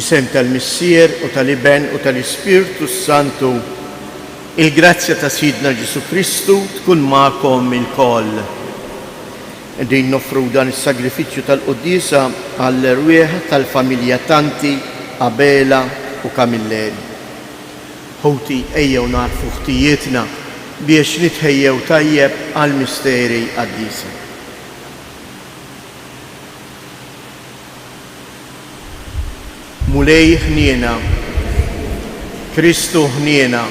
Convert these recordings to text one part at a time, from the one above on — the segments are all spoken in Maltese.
Fl-isem tal-Missier u tal-Iben u tal-Ispirtu s-Santu, il-grazzja ta' Sidna Ġesù Kristu tkun magħkom ilkoll. Qegħdin noffru dan is-sagrifiċċju tal-quddiesa għall-erwieħ tal-familja Tanti, Abela u Camilleri. Ħuti, ejjew nagħrfu ħtijietna biex nitħejjew tajjeb għall-misteri qaddisa. Mulej ħniena. Kristu ħniena.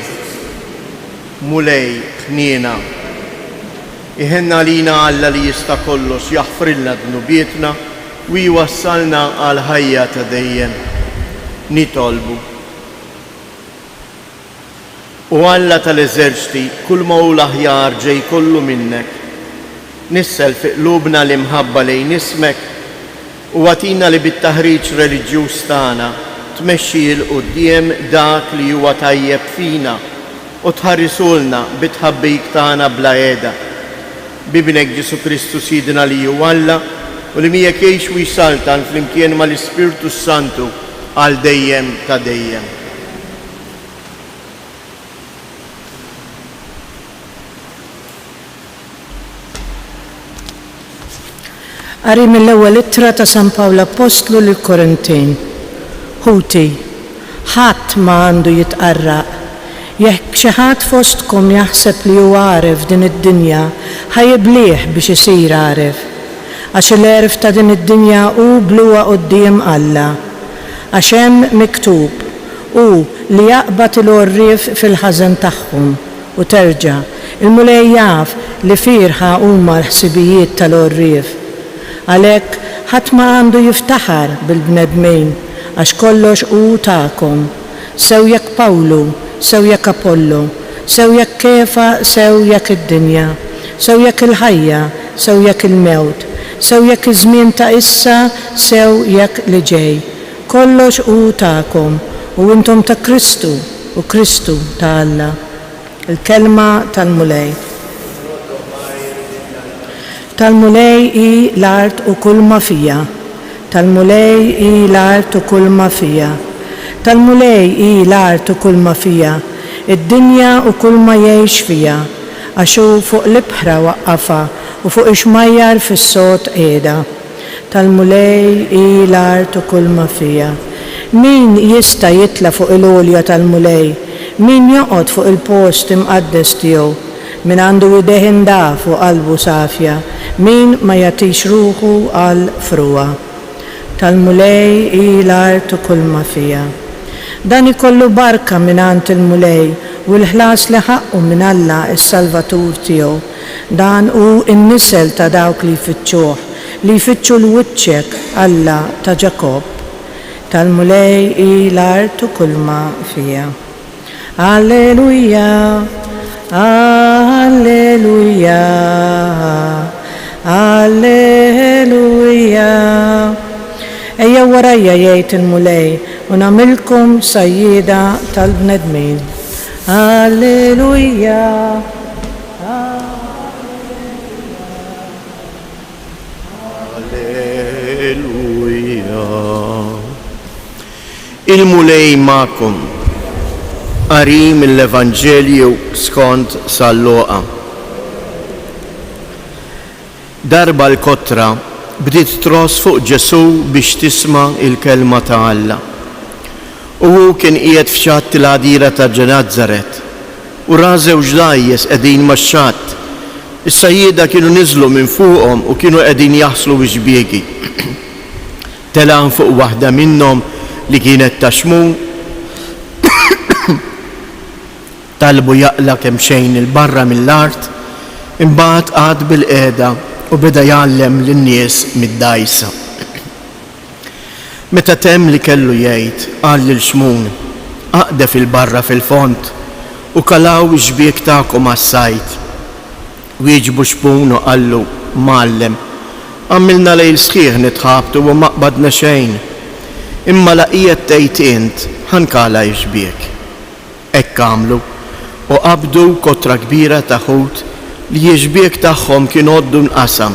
Mulej ħniena. Iħenn għalina Alla li jista' kollox jaħfrilna dnubietna u jwassalna għall-ħajja ta' dejjem. Nitolbu. O Alla tal-eżerċti, kulma hu l-aħjar ġej kollu minnek. Nissel fi qlubna l-imħabba lejn ismek u agħtina li bit-taħriġ reliġjuż tagħna tmexxi 'l quddiem dak li huwa tajjeb fina u tħarrisulna bit-tħabbik tagħna bla heda. B'Ibnek Ġesù Kristu Sidna li hu Alla u li miegħek jgħix u jsaltan flimkien mal-Ispirtu s-Santu għal dejjem ta' dejjem. Qari mill-ewwel ittra ta' San Pawl Appostlu lill-Korintin. Ħuti, ħadd ma għandu jitqarraq. Jekk xi ħadd fostkom jaħseb li hu għaref f'din id-dinja, ħa jiblieh biex isir għaref. Għax il-għerf ta' din id-dinja hu bluha quddiem Alla. Għax hemm miktub, Hu li jaqbad il-għorrief fil-ħażen tagħhom. U terġa', Il-Mulej jaf li fierħa huma l-ħsibijiet tal-għorrief. Għalhekk, ħadd ma għandu jiftaħar bil-bnedmin, għax kollox hu tagħkom, sew jekk Pawlu, sew jekk Apollo, sew jekk Kefa sew jekk id-dinja, sew jekk il-ħajja, sew jekk il-mewt, sew jekk iż-żmien ta' issa sew jekk li ġej. Kollox hu tagħkom, u intom ta' Kristu, u Kristu ta' Alla. Il-Kelma tal-Mulej. Tal-Mulej hi l-art u kulma fiha. Tal-Mulej hi l-art u kulma fiha. Tal-Mulej hi l-art u kulma fiha, id-dinja u kulma jgħix fiha, għax hu fuq l-ibħra waqqafha u fuq ix-xmajjar fis-sod qiegħda. Tal-Mulej hi l-art u kulma fiha. Min jista' jitla' fuq il-għolja tal-Mulej? Min joqgħod fuq il-post imqaddes tiegħu? Min għandu idejh indaf u qalbu safja, min ma jagħtix ruħu għal frugħa. Tal-Mulej hi l-art u kulma fiha. Dan ikollu barka mingħand il-Mulej u l-ħlas li ħaqqu minn Alla s-Salvatur tiegħu. Dan hu n-nisel ta' dawk li jfittxuh, li jfittxu 'l wiċċek, Alla ta' Ġakobb. Tal-Mulej hi l-art u kulma fiha. Alleluja, Alleluja, Alleluja. Ejjew warajja, jgħid il-Mulej, u nagħmilkom sajjieda tal-bnedmin. Alleluja. Alleluja. Il-Mulej magħkom. Qari mill-Evanġelju skont San Luqa. Darba l-kotra bdiet tross fuq Ġesù biex tisma' l-kelma ta' Alla. U hu kien qiegħed f'xatt il-għadira ta' Ġenazzaret, u ra żewġ dgħajjes qegħdin max-xatt. Is-sajjieda kienu niżlu minn fuqhom u kienu qegħdin jaħslu x-xbieki. Tela' fuq waħda minnhom li kienet ta' Xmun, Talbu jaqla' kemxejn 'il barra mill-art, imbagħad qagħad bilqiegħda u beda jgħallem lin-nies mid-dgħajsa. Meta temm li kellu jgħid, qal lil Xmun, Aqdef 'il barra fil-fond u kalaw ix-xbiek tagħkom għas-sajd. Wieġbu Xmun u qallu, Mgħallem, għamilna lejl sħiħ nitħabtu u ma qbadna xejn. Imma la qiegħed tgħid int, ħa nkala x-xbiek. Hekk għamlu, u qabdu kotra kbira ta' ħut li x-xbiek tagħhom kien għoddu nqasam.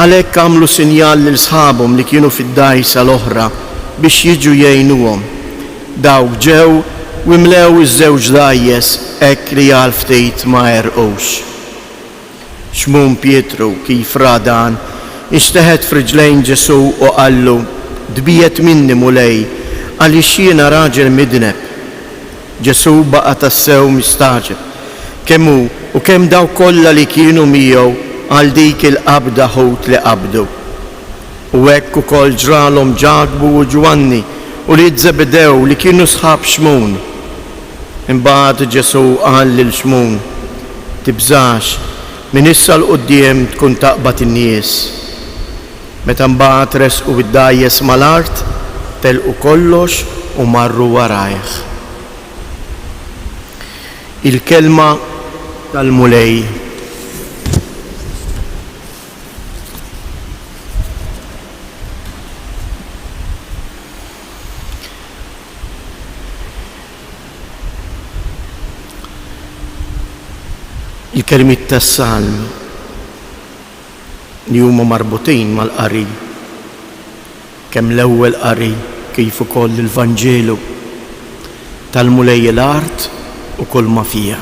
Għalhekk għamlu sinjal lil sħabhom li kienu fid-dgħajsa l-oħra. biex jiġu jgħinuhom. Dawk ġew u imlew iż-żewġ dgħajjes hekk li għal ftit ma għerqux. Xmun Pietru, kif ra dan, inxteħet f'riġlejn Ġesù u qallu, Tbiegħed minni, Mulej, għaliex jiena raġel midneb. Ġesù baqa' tassew mistagħġeb, kemm hu u kemm dawk kollha li kienu miegħu għal dik il-qabda ħut li qabdu. U hekk ukoll ġralhom Ġakbu u Ġwanni, ulied Żebedew li kienu sħab Xmun. Imbagħad Ġesù qal lil Xmun, Tibżax, minn issa 'l quddiem tkun taqbad in-nies. Meta mbagħad resqu d-dgħajjes mal-art, telqu kollox u marru warajh. Il-Kelma tal-Mulej. Il-kelmiet tas-Salm li huma marbutin mal-qari, kemm l-ewwel qari kif ukoll il-Vanġelu, tal-Mulej l-art u kulma fiha.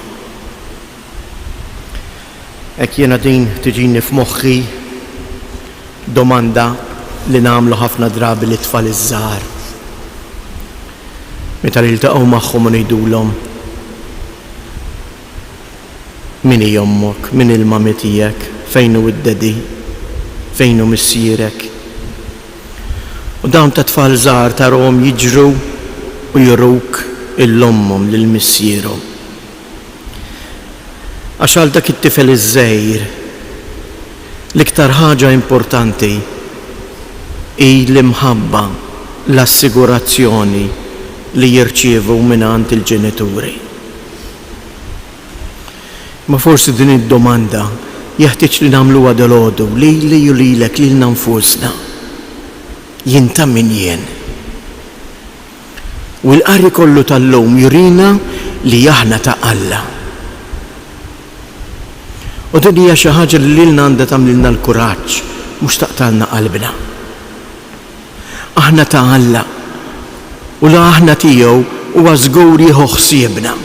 Hekk jiena din tiġini f'moħħi domanda li nagħmlu ħafna drabi lit-tfal iż-żgħar. Meta niltaqgħu magħhom u ngħidulhom, Min hi ommok? Min hi l-mummy tiegħek? Fejn hu d-daddy? Fejn hu missierek? U dawn ta' tfal żgħar tarahom jiġru u juruk 'il ommhom lil missierhom. Għax għal dak it-tifel iż-żgħir, l-iktar ħaġa importanti hi l-imħabba, l-assigurazzjoni li jirċievu mingħand il-ġenituri. Imma forsi din id-domanda jeħtieġ li nagħmluha dalgħodu lili u lilek, lilna nfusna. Jien ta' min jien? U l-qari kollu tal-lum jurina li aħna ta' Alla. U din hija xi ħaġa li lilna għandha tagħmlilna l-kuraġġ, mhux taqtgħalna qalbna. Aħna ta' Alla u la aħna tiegħu huwa żgur jieħu ħsiebna.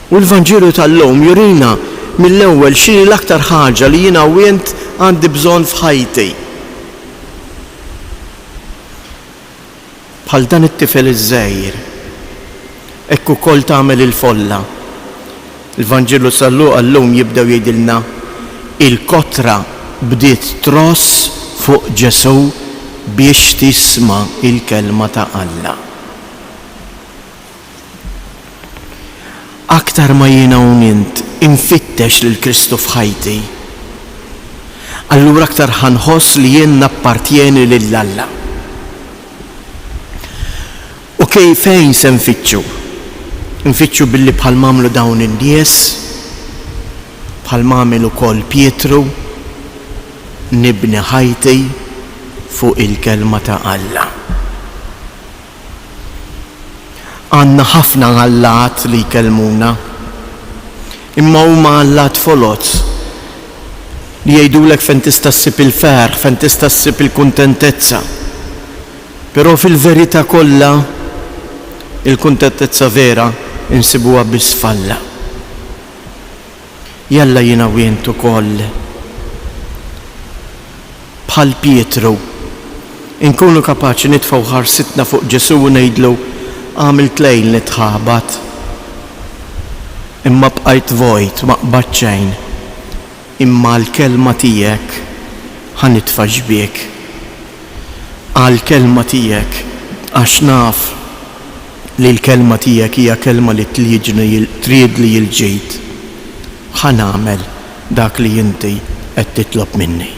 U l-Vanġelu tal-lum jurina mill-ewwel x'inhi l-aktar ħaġa li jiena u int għandi bżonn f'ħajti. Bħal dan it-tifel iż-żgħir, hekk ukoll tagħmel il-folla. Il-Vanġelu San Luqa llum jibdew jgħidilna, Il-kotra bdiet tross fuq Ġesù biex tisma' l-kelma ta' Alla. Aktar ma jiena u int infittex lil Kristu f'ħajti, allura aktar ħa nħoss li jien nappartjeni lil Alla. U kif fejn se nfittxu? Nfittxu billi bħalma għamlu dawn in-nies, bħalma għamel ukoll Pietru, nibni ħajti fuq il-kelma ta' Alla. Għandna ħafna allat li jkellmuna. Imma huma allat foloz li jgħidulek fejn tista' ssib il-ferħ, fejn tista' ssib il-kuntentezza. Però fil-verità kollha, il-kuntentezza vera insibuha biss f'Alla. Jalla jiena u int ukoll, bħal Pietru, inkunu kapaċi nitfgħu ħarsitna fuq Ġesù u ngħidlu, Għamilt lejl nitħabat, imma bqajt vojt, ma qbadt xejn, imma għall-kelma tiegħek ħa nitfa' xbiek. Għall-kelma tiegħek, għax naf li l-kelma tiegħek hija kelma li tliġni tridli l-ġid. Ħa nagħmel dak li inti qed titlob minni.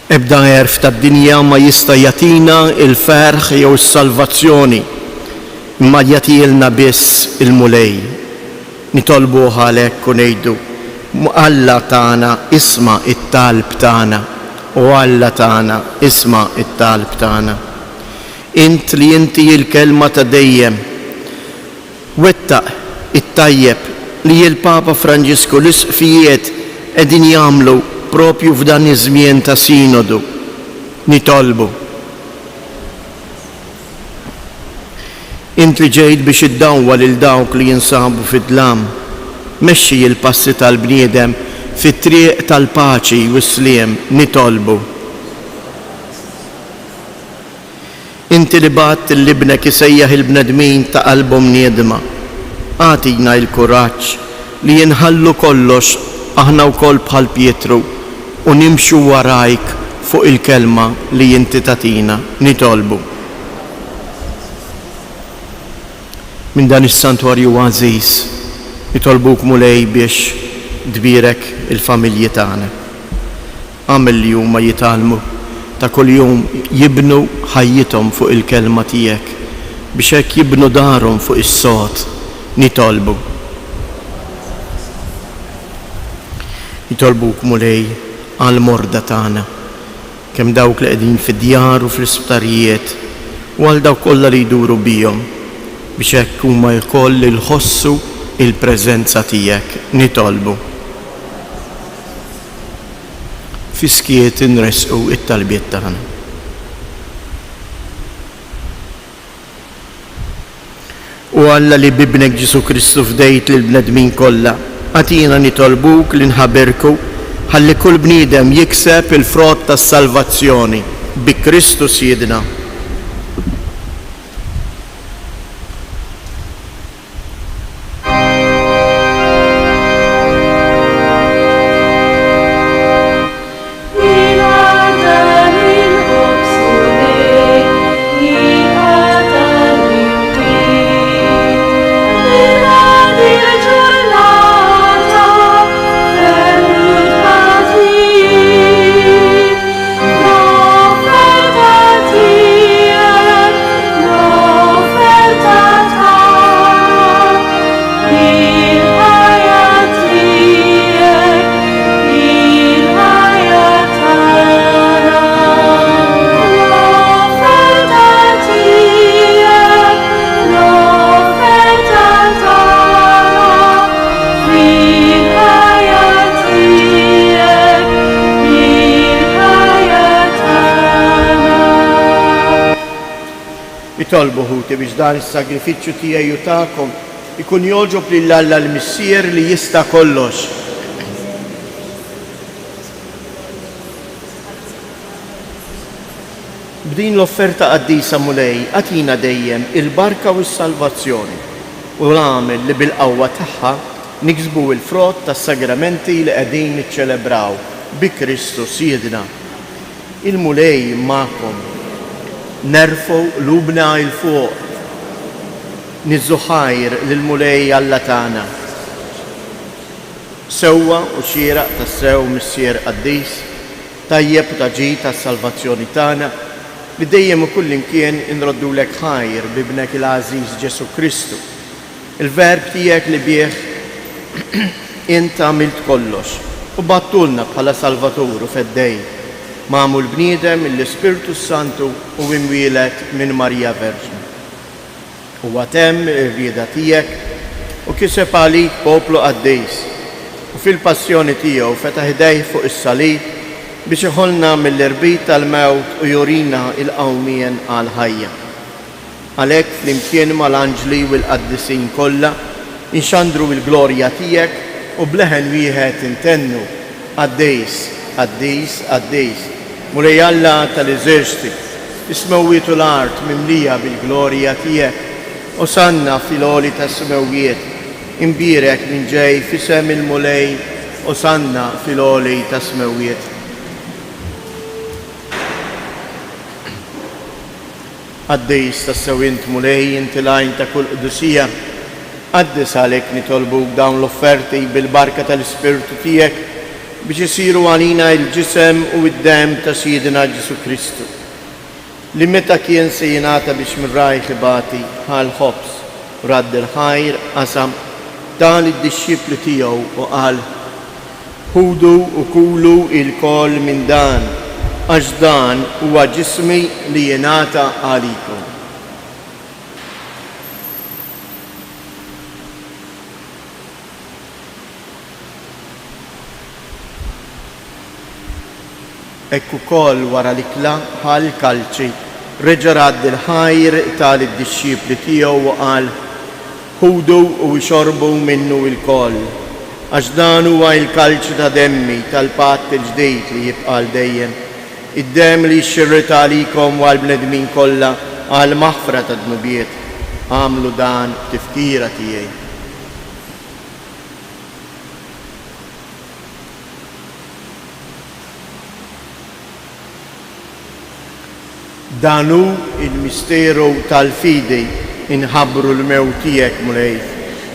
Ebda għerf tad-dinja ma jista' jagħtina l-ferħ jew is-salvazzjoni, imma jagħtihielna biss il-Mulej. Nitolbuh għalhekk u ngħidu, Alla tagħna isma' t-talb tagħna, o Alla tagħna isma' t-talb tagħna. Int li inti l-Kelma ta' dejjem. Wettaq it-tajjeb li l-Papa Franġisku l-Isqfijiet qegħdin jagħmlu propju f'dan iż-żmien ta' Sinodu. Nitolbu. Int li ġejt biex iddawwal lil dawk li jinsabu fid-dlam, mexxi l-passi tal-bniedem fit-triq tal-paċi u s-sliem, nitolbu. Inti li bgħatt 'l Ibnek isejjaħ il-bnedmin ta' qalbhom niedma, agħtina l-kuraġġ li inħallu kollox aħna wkoll bħal Pietru u nimxu warajk fuq il-kelma li inti tagħtina. Nitolbu. Minn dan is-santwarju għażiż, nitolbuk Mulej biex tbierek il-familji tagħna. Agħmel li huma jitgħallmu ta' kuljum jibnu ħajjithom fuq il-Kelma tiegħek, biex hekk jibnu darhom fuq is-sod. Nitolbu. Nitolbuk, Mulej, għall-morda tagħna, kemm dawk li qegħdin fid-djar u fl-isptarijiet, u għal dawk kollha li jduru bihom, biex hekk huma lkoll ilħossu l-preżenza tiegħek. Nitolbu. Fis-skiet inressqu t-talbiet tagħna. O Alla li b'Ibnek Ġesù Kristu fdejt lill-bnedmin kollha, agħtina nitolbuk li nħabirku ħalli kull bniedem jikseb il-frott tas-salvazzjoni, bi Kristu Sidna. Itolbu, ħuti, biex dan is-sagrifiċċju tiegħi u tagħkom ikun jogħġob lil Alla l-Missier li jista' kollox. B'din l-offerta qaddisa, Mulej, agħtina dejjem il-barka u s-salvazzjoni, u agħmel li bil-qawwa tagħha niksbu l-frott tas-sagramenti li qegħdin niċċelebraw, bi Kristu Sidna. Il-Mulej magħkom. Nerfgħu qlubna 'l fuq. Niżżu ħajr lill-Mulej Alla tagħna. Sewwa u xieraq tassew, Missier qaddis, tajjeb u ta' ġid għas-salvazzjoni tagħna, li dejjem u kullimkien inroddulek ħajr b'Ibnek il-għażiż Ġesù Kristu, il-Verb tiegħek li bih int għamilt kollox u bgħattulna bħala Salvatur u Feddej, magħmul bniedem mill-Ispirtu s-Santu u imwieled minn Marija Verġni. Huwa temm ir-rieda tiegħek u kiseb għalik poplu qaddis, u fil-passjoni tiegħu fetaħ idejh fuq is-salib biex iħollna mill-irbit tal-mewt u jurina l-qawmien għall-ħajja. Għalhekk flimkien mal-anġli u l-qaddisin kollha nxandru l-glorja tiegħek u b'leħen wieħed intennu, Qaddis, qaddis, qaddis, Mulej Alla tal-eżerċti, Is-smewwiet u l-art mimlija bil-glorja tiegħek. Osanna fil-għoli tas-smewwiet. Imbierek min ġej f'isem il-Mulej, Osanna fil-għoli tas-smewwiet. Qaddis tassew int, Mulej, inti l-għajn ta' kull qdusija. Qaddis għalhekk nitolbuk dawn l-offerti bil-barka tal-Ispirtu tiegħek biex isiru għalina l-ġisem u d-demm ta' Sidna Ġesù Kristu, li meta kien se jingħata biex minn rajh ibati, ħa l-ħobż, radd il-ħajr, qasam, ta lid-dixxipli tiegħu u qal, Ħudu u kulu ilkoll minn dan, għax dan huwa ġismi li jingħata għalikom. Hekk ukoll wara l-ikla ħa l-kalċi, reġa' radd il-ħajr ta lid-dixxipli tiegħu u qal, Ħudu u ixorbu minnu ilkoll, għax dan huwa il-kalċi ta' demmi tal-patt il-ġdid li jibqa' għal dejjem, id-demm li jxirrid għalikom u għall-bnedmin kollha għall-maħfra tad-dnubiet. Agħmlu dan b'tifkira tiegħi. Dan hu l-misteru tal-fidi, inħabbru l-mewt tiegħek, Mulej,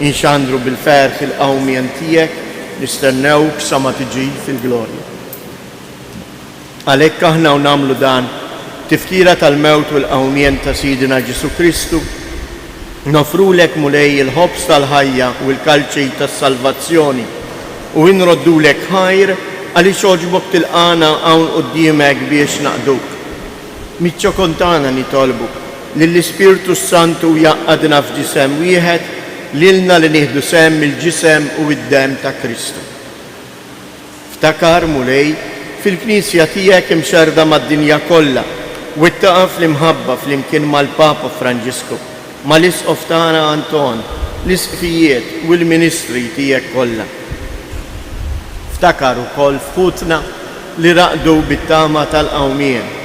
inxandru bil-ferħ il-qawmien tiegħek, nistennewk sa ma tiġi fil-glorja. Għalhekk aħna u nagħmlu dan, b'tifkira tal-mewt u l-qawmien ta' Sidna Ġesù Kristu, noffrulek, Mulej, il-ħobż tal-ħajja u l-kalċi tas-salvazzjoni, u inroddulek ħajr għaliex għoġbok tilqagħna hawn quddiemek biex naqduk. Miċ-ċokon tagħna nitolbu li l-Ispirtu s-Santu jgħaqqadna f'ġisem wieħed lilna li nieħdu sehem mill-ġisem u d-demm ta' Kristu. Ftakar, Mulej, fil-Knisja tiegħek imxerrda mad-dinja kollha, wettaqha fl-imħabba flimkien mal-Papa Franġisku, mal-Isqof tagħna Anton, l-Isqfijiet u l-ministri tiegħek kollha. Ftakar ukoll f'ħutna li raqdu bit-tama tal-qawmien.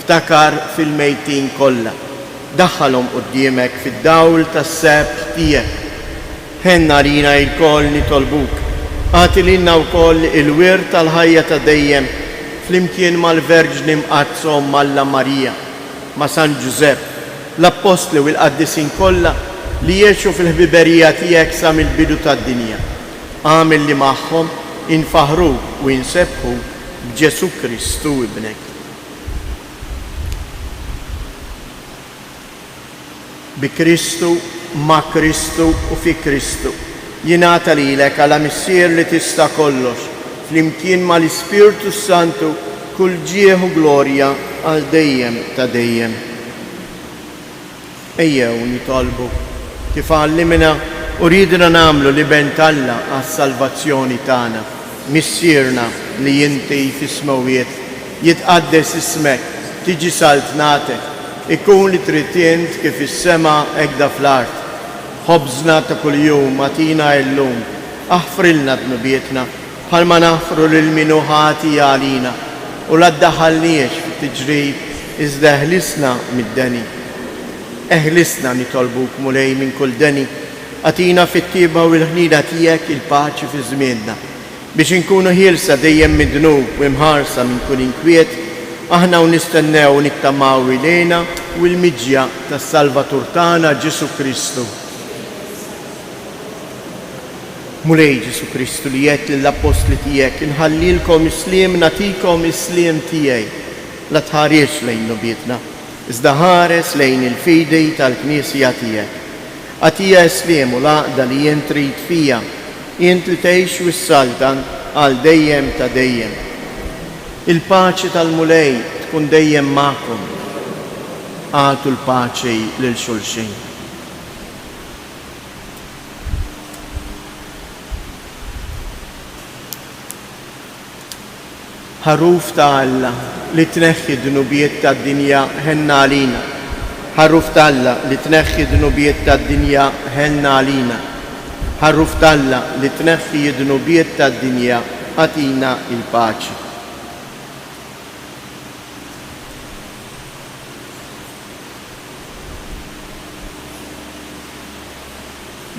Ftakar fil-mejtin kollha. Daħħalhom quddiemek fid-dawl tas-sebħ tiegħek. Ħenn għalina ilkoll nitolbuk, agħti lilna wkoll il-wirt tal-ħajja ta' dejjem flimkien mal-Verġni Mqaddsa Omm Alla Marija, ma' San Ġużepp, l-Appostli u l-qaddisin kollha li għexu fil-ħbiberija tiegħek sa mill-bidu tad-dinja. Agħmel li magħhom infaħħruk u insebbħuk b'Ġesù Kristu Ibnek. Bi Kristu, ma' Kristu u fi Kristu, jingħata lilek, Alla Missier li tista' kollox, flimkien ma' l-Ispirtu s-Santu, kull ġieħ u glorja għal dejjem ta' dejjem. Ejjew nitolbu, kif għallimna u riedna nagħmlu l-Iben t'Alla għas-salvazzjoni tagħna. Missierna li inti fis-smewwiet, jitqaddes ismek, tiġi saltnatek, ikun li trid int kif fis-sema hekda fl-art. Ħobżna ta' kuljum agħtina illum, aħfrilna dnubietna, bħalma naħfru lil min hu ħati għalina, u la ddaħħalniex fit-tiġrib, iżda eħlisna mid-deni. Eħlisna, nitolbuk, Mulej, minn kull deni, agħtina fit-tjieba u l-ħniena tiegħek il-paċi fi żmienna, biex inkunu ħielsa dejjem mid-dnub u imħarsa minn kull inkwiet, aħna u nistennew u nittamaw il-hena u l-miġja tas-Salvatur tagħna Ġesù Kristu. Mulej Ġesù Kristu li għedt lill-Appostli tiegħek, Inħallilkom is-sliem nagħtikom is-sliem tiegħi, la tħarisx lejn dnubietna, iżda ħares lejn il-fidi tal-Knisja tiegħek. Agħtiha s-sliem u l-għaqda li int trid fiha, int li tgħix u ssaltan għal dejjem ta' dejjem. Il-paċi tal-Mulej tkun dejjem magħkom. Agħtu l-paċi lil xulxin. Ħaruf ta' Alla, li tneħħi d-dnubiet tad-dinja, ħenn għalina. Ħaruf t'Alla, li tneħħi d-dnubiet tad-dinja, ħenn għalina. Ħaruf t'Alla, li tneħħi d-dnubiet tad-dinja, agħtina l-paċi.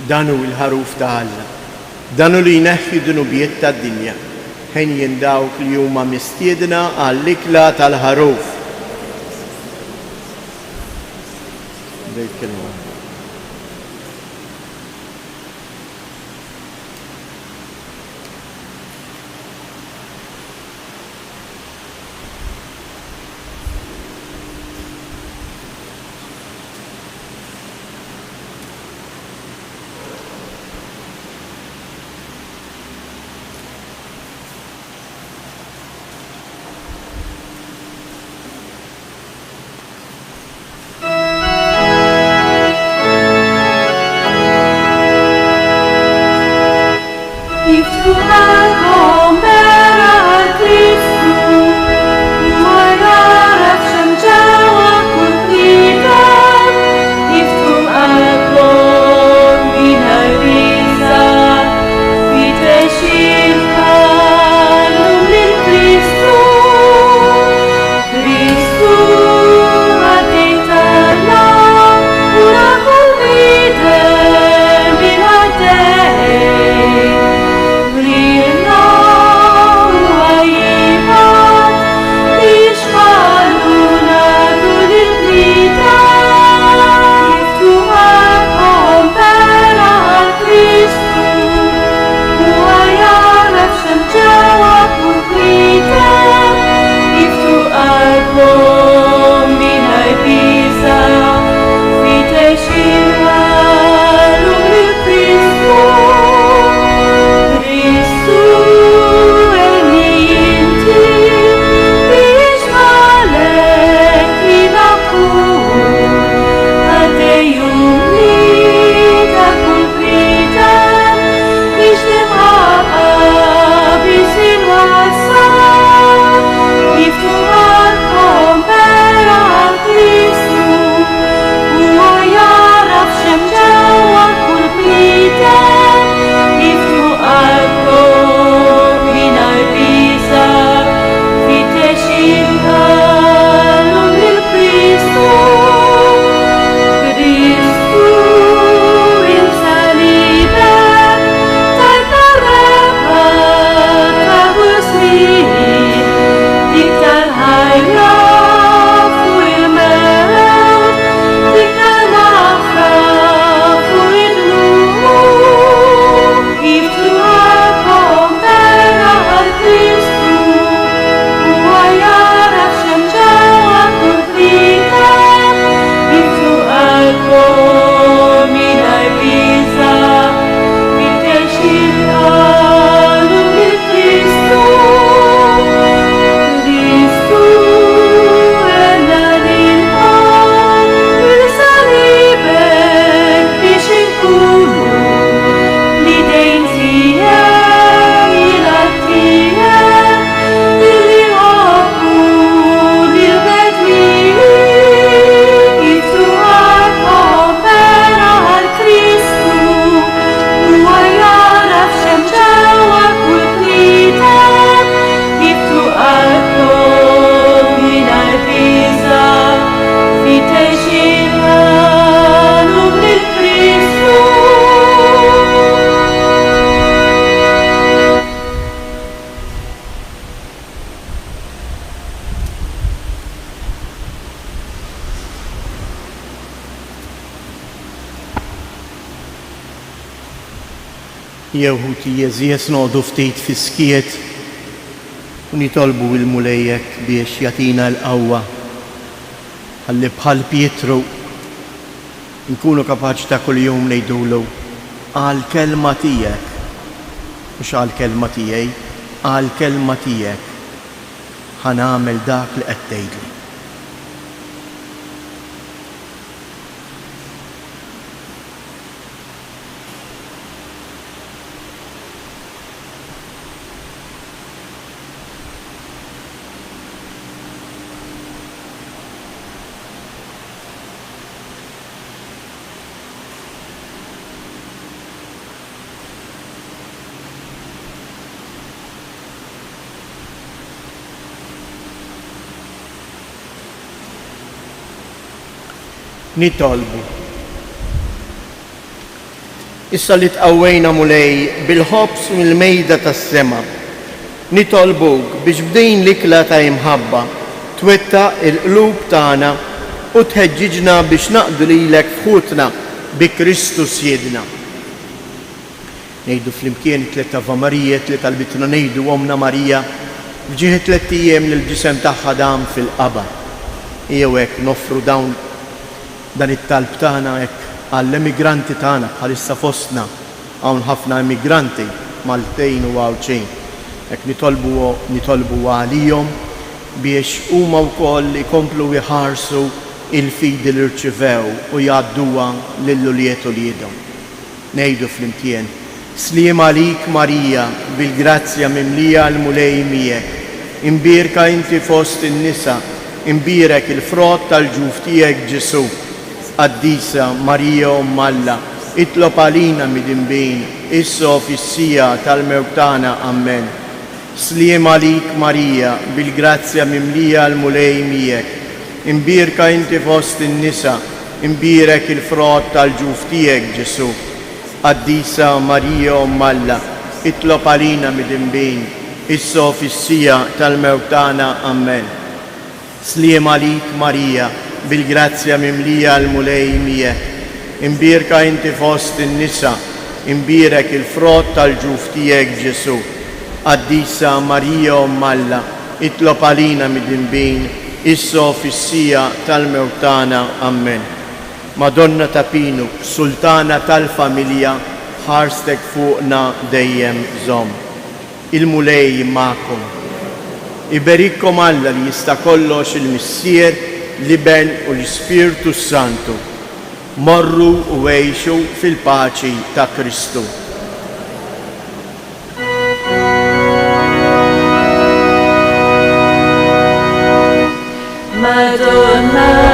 Dan hu l-Ħaruf ta' Alla. Dan hu li jneħħi d-dnubiet tad-dinja. Henjin dawk li huma mistiedna għall-ikla tal-Ħaruf. Bdejt kelma waħda. Jew ħuti għeżież noqogħdu ftit fis-skiet u nitolbu il-Mulej hekk biex jagħtina l-qawwa ħalli bħal Pietru nkunu kapaċi ta' kuljum ngħidulu għall-kelma tiegħek, mhux għall-kelma tiegħi, għall-kelma tiegħek ħa nagħmel dak li qed tgħidli. Nitolbu. Issa li tqawwejna, Mulej, bil-ħobż mill-mejda tas-sema, nitolbuk biex b'din l-ikla ta' imħabba twettaq il-qlub tagħna u tħeġġiġna biex naqdu lilek f'ħutna bi Kristu Sidna. Ngħidu flimkien it-tlett Ave Marijiet li talbitna ngħidu Ommna Marija f'ġieħ it-tlett ijiem li l-ġisem tagħha dam fil-qabar. Ejjew hekk noffru dawn dan it-talb tagħna hekk għall-emigranti tagħna bħalissa fostna hawn ħafna emigranti Maltin u Għawdxin. Hekk nitolbu nitolbu għalihom biex huma wkoll ikomplu jħarsu l-fidi li rċivew u jgħadduha lil ulied uliedhom. Ngħidu flimkien, Sliem għalik Marija, bil-grazzja mimlija l-Mulej miegħek. Imbierka inti fost in-nisa, imbierek il-frott tal-ġuf tiegħek Ġesù. Qaddisa Marija Omm Alla, itlob għalina midinbin, issa u fis-siegħa tal-mewt tagħna. Ammen. Sliem għalik Marija, bil-grazzja mimlija l-Mulej miegħek. Imbierka inti fost in-nisa, Imbierek il-frott tal-ġuf tiegħek, Ġesù. Qaddisa Marija Omm Alla, itlob għalina midinbin, issa u fis-siegħa tal-mewt tagħna. Ammen. Sliem għalik Marija, bil-grazzja mimlija l-Mulej miegħek. Imbierka inti fost in-nisa, imbierek il-frott tal-ġuf tiegħek, Ġesù. Qaddisa Marija Omm Alla, Itlob għalina midinbin, issa u fis-siegħa tal-mewt tagħna. Ammen. Madonna ta' Pinu, Sultana tal-familja, ħarstek fuqna dejjem żomm. Il-Mulej magħkom. Iberikkom Alla li jista' kollox il-Missier, l-Iben u l-Ispirtu s-Santu. Morru u għixu fil-paċi ta' Kristu. Madonna.